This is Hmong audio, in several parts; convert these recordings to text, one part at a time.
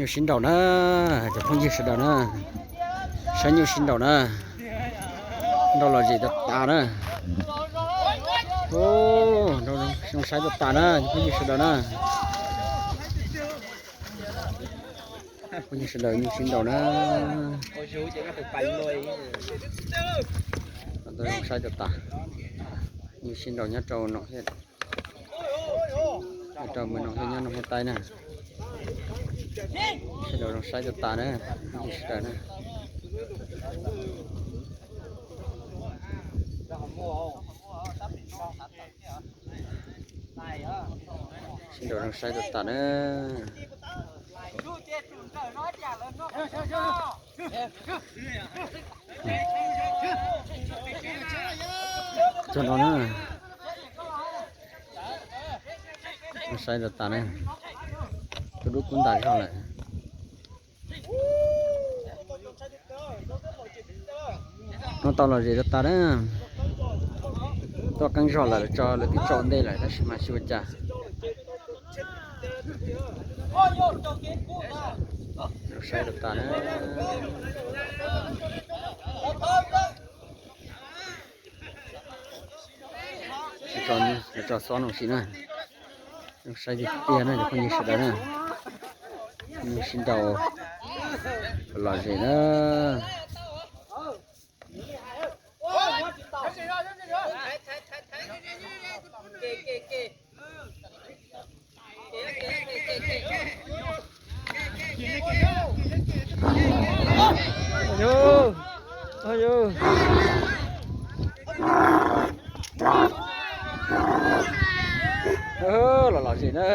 Nyuj sib nraus na, cov phooj ywg sawv daws na, saib nyuj sib nraus na, nraus lom zem tas tas na. Zoo saib tas tas na, cov phooj ywg sawv daws na. Phooj ywg sawv daws, nyuj sib nraus na. Zoo saib tas tas. Nyuj sib nraus nyob rau Noom Hiab, nyob rau Moos Noom Hiab, nyob Noom Hiab Taib na. Sib nraus zoo saib tas tas na, phooj ywg sawv daws na. Sib nraus zoo saib tas tas na. Cov no na, saib tas tas na, tus dub kub ntas zog lawm. Hnub tau lom zem tas tas na, tuaj qeeb zog lawm, lawv tso lawv twb tso ua ntej lawm tab sis mas tsis ua cas. Zoo saib tas tas na. Lawv tso xob no sim na. Zoo saib tiag tiag na cov phooj ywg sawv daws na. Nyuj sib nraus lom zem na. Los lom zem na.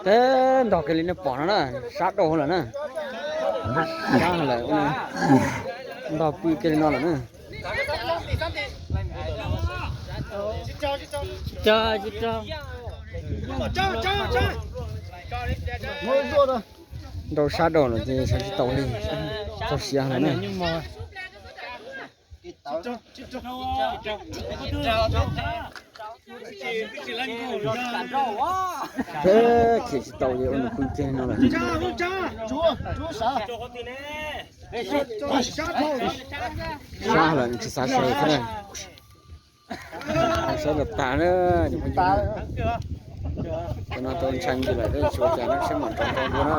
Teb ntog kiag li nej pom no na, sab dhau lawm na. Sab lawm, ntog pw kiag li no lawm na. Ntau sab dhau lawm ces saib tsis taus li, txog siav lawm na. Peb khiav tsis tau ces ua nws pw kiag no lawm. Sab lawm nws tsis xav sawv thiab na. Sawv tas tas na. Cov no tau ntshai ntws lawm thiab tsis ua cas na, seb mam rov nrau dua na.